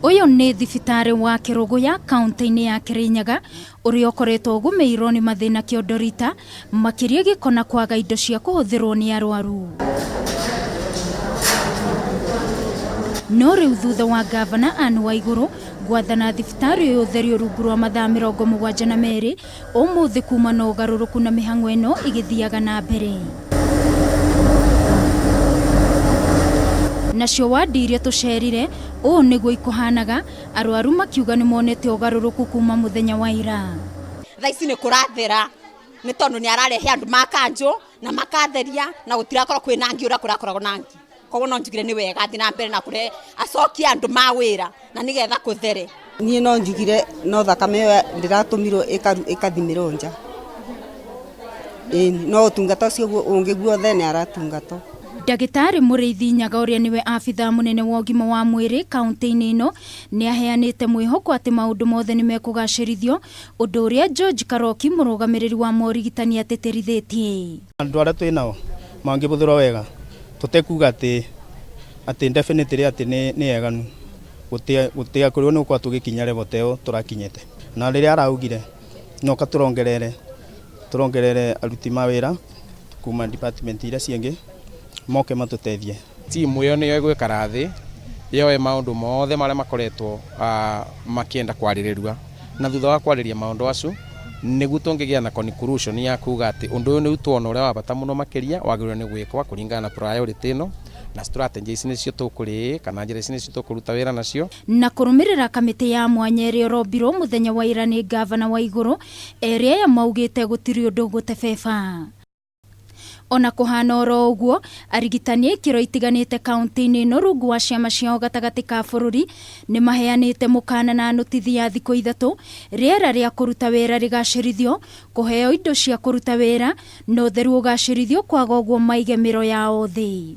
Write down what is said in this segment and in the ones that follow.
Ũyũ nĩ thibitarĩ wa Kĩrũgũya kaũntĩ-inĩ ya Kĩrĩnyaga ũrĩa ũkoretwo ũgũmĩirwo nĩ mathĩna kĩondorita makĩria gĩko na kwaga indo cia kũhũthĩrwo nĩ arwaru. No rĩu thutha wa ngavana Anne Waigũrũ gwathana thibitarĩ ũyũ ũtherio rungu rwa mathaa 72 ũmũthĩ kuma na ũgarũrũku na mĩhang'o ĩno ĩgĩthiaga na mbere. Nacio wandi iria tũcerire ũũ nĩguo ikũhanaga, arwaru makiuga nĩ monete ũgarũrũku kuma mũthenya wa ira. Thaa ici nĩ kũrathera nĩ tondũ nĩ ararehe andũ ma kanjũ na makatheria na gũtirakorwo kwĩna ngi ũrĩa kũrakoragwo na ngi. Koguo no njugire nĩ wega athiĩ na mbere na kũrehe acokie andũ ma wĩra na nĩgetha kũthere. Niĩ no njugire no thakame ĩyo ndĩratũmirwo ĩkathimĩrwo nja. Ĩni, no ũtungata ũcio ũngĩ guothe nĩ aratungatwo. Ndagĩtarĩ Mũrĩithi Nyaga ũrĩa nĩwe abithaa mũnene wa ũgima wa mwĩrĩ kaũntĩ-inĩ ĩno nĩ aheanĩte mwĩhoko atĩ maũndũ mothe nĩ mekũgacĩrithio, ũndũ ũrĩa George Karoki mũrũgamĩrĩri wa morigitani atĩtĩrithĩtie. Andũ arĩa twĩ nao mangĩbũthĩrwo wega tũtekuga atĩ atĩ definitely atĩ nĩ eganu gũtiakorirwo nĩ gũkorwo tũgĩkinya level ta ĩyo tũrakinyĩte na rĩrĩa araugire noka tũrongerere tũrongerere aruti mawĩra kuma department iria ciĩngĩ moke matũteithie. Timu ĩyo nĩyo ĩgũikara thĩ yoe maũndũ mothe marĩa makoretwo makĩenda kwarĩrĩrua na thutha wa kwarĩria maũndũ acio nĩguo tũngĩgĩa na conclusion ya kuga atĩ ũndũ ũyũ nĩu tuona ũrĩa wa bata mũno makĩria wagĩrĩirwo nĩ gwĩkwa kũringana na priority ĩno na strategy ici nĩcio tũkũrĩ kana njĩra ici nĩcio tũkũruta wĩra nacio. Na kũrũmĩrĩra kamĩtĩ ya mwanya ĩrĩa ĩrombirwo mũthenya wa ira nĩ ngavana Waigũrũ, erĩ aya maugĩte gũtirĩ ũndũ gũtebeba. Ona kũhana oro ũguo, arigitani a ikĩro itiganĩte kaũntĩ-inĩ ĩno rungu wa ciama ciao gatagatĩ ka bũrũri nĩ maheanĩte mũkana na nũtithi ya thikũ ithatũ rĩera rĩa kũruta wĩra rĩgacĩrithio, kũheo indo cia kũruta wĩra na ũtheru ũgacĩrithio kwaga ũguo maige mĩro yao thĩ.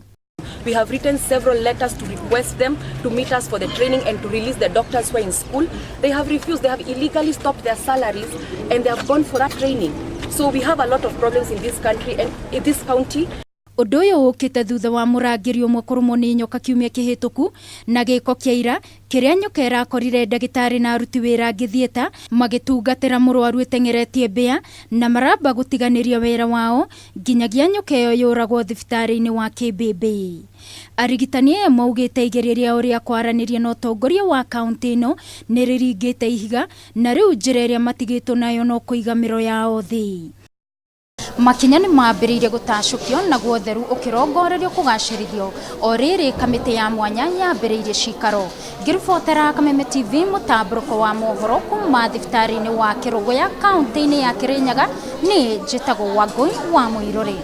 We have written several letters to request them to meet us for the training and to release the doctors who are in school. They have refused. They have illegally stopped their salaries and they have gone for that training. So we have a lot of problems in this country and in this county. Ũndũ ũyũ ũkĩte thutha wa mũrangĩri ũmwe kũrũmwo nĩ nyoka kiumia kĩhĩtũku na gĩko kĩa ira kĩrĩa nyoka ĩrakorire ndagĩtarĩ na aruti wĩra angĩ thieta magĩtungatĩra mũrwaru ĩteng'eretie mbĩa na maramba gũtiganĩria wĩra wao nginyagia nyoka ĩyo yũragwo thibitarĩ-inĩ wa Kĩmbĩmbĩ. Arigitani aya maugĩte igeria rĩao rĩa kwaranĩria na ũtongoria wa kaũntĩ ĩno nĩ rĩringĩte ihiga na rĩu njĩra ĩrĩa matigĩtwo nayo no kũiga mĩro yao thĩ. Makinya nĩ mambĩrĩirie gũtacũkio naguo ũtheru ũkĩrongorerio kũgacĩrithio o rĩrĩ kamĩtĩ ya mwanya yambĩrĩirie cikaro. Ngĩribotera Kameme TV mũtambũrũko wa mohoro kuma thibitarĩ-inĩ wa Kĩrũgũya kaũntĩ-inĩ ya Kĩrĩnyaga, niĩ njĩtagwo Wangũi wa Mũirũrĩ.